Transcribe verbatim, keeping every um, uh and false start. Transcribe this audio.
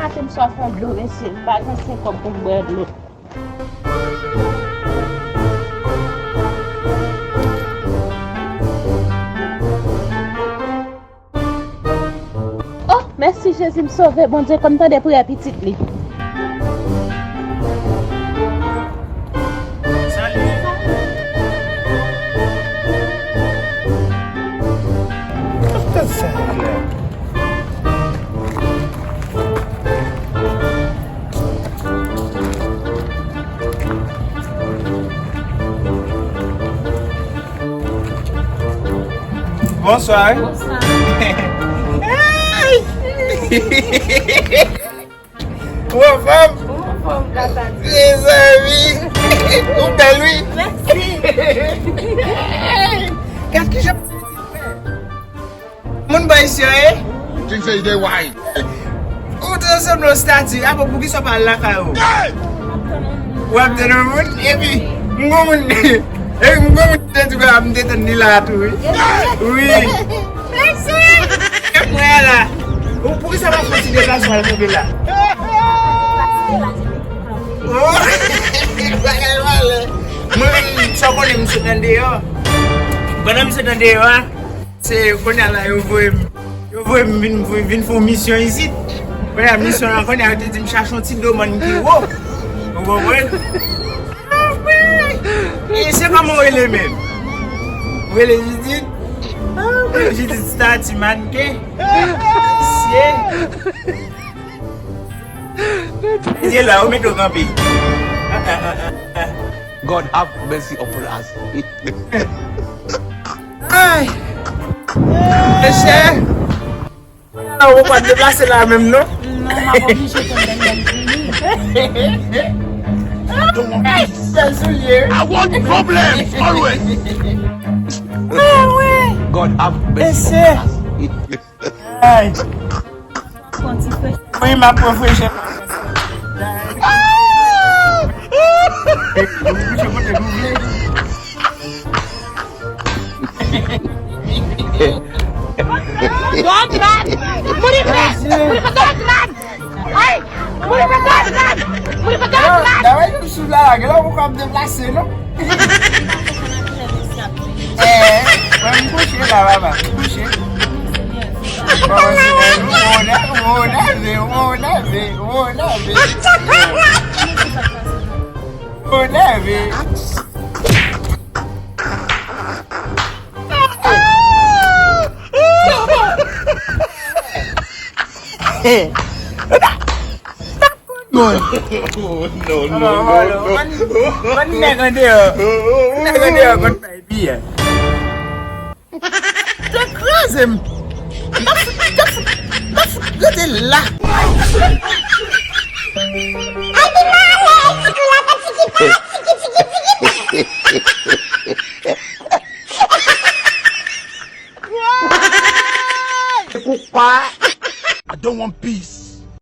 Maten m swaf yon dlo, mesye, m pa gen senk kòb pou m bwè dlo. Oh, mèsi Jezi, m sove. Bondye konn tande priyè pitit li. Salut. Kòman sa ye la? Bonswa. Bonswa. Ou anfòm? Ou anfòm, gras a Dye. Mezanmi. Ou bèl, wi. Mèsi. Gad kijan moun bay sye, eh? Think say they white. Ou te sanble yon stati, apre poukisa w pa al lakay ou? W ap tann yon moun, epi m gon moun, epi m gon moun ki te di w ap m te tann li la tou, wi. Wi. Mwen la. Ou poukisa w pa fè ti deplasman al kanpe la? Oh, bagay malè. Mwen menm, sa w konnen, m sot andeyò. Pandan m sot andeyò a, se kounye a la yo voye m, yo voye m vin, vin fè yon misyon isit. Kounye a misyon an, kounye a yo te di m chache yon ti domann ki wo. Ou konprann? E se kòman w rele menm? Ou rele Jidit? Jidit stati manken. Mesye. Mesye la, ou mete w kanpe. God have mercy upon us. Ay! Mesye! Ou pa deplase la menm, non? Non, m ap oblije tann lè l vini. Ay, sèl soulye. I want problems always. Ah, wi. God have mercy upon us. Ay. Pran ti fresh. Wi, m ap pran fresh. Ou kouche kote ou vle. Dòk mad! Moun ivrè! Moun ivrè dòk mad! Ay! Moun ivrè dòk mad! Moun ivrè dòk mad! Dawè, yo sou la, gen lè ou poko ap deplase, non? Eh, mwen m kouche la, papa. M kouche. Bon, se bon, ou nève, ou nève, ou nève, ou nève. Ou nève. Non, non, non, non. Ban, ban nèg andeyò. Nèg andeyò konn bay biyè. Te kraze m. T ap fout, t ap fout, t ap fout rete la. I don't want peace.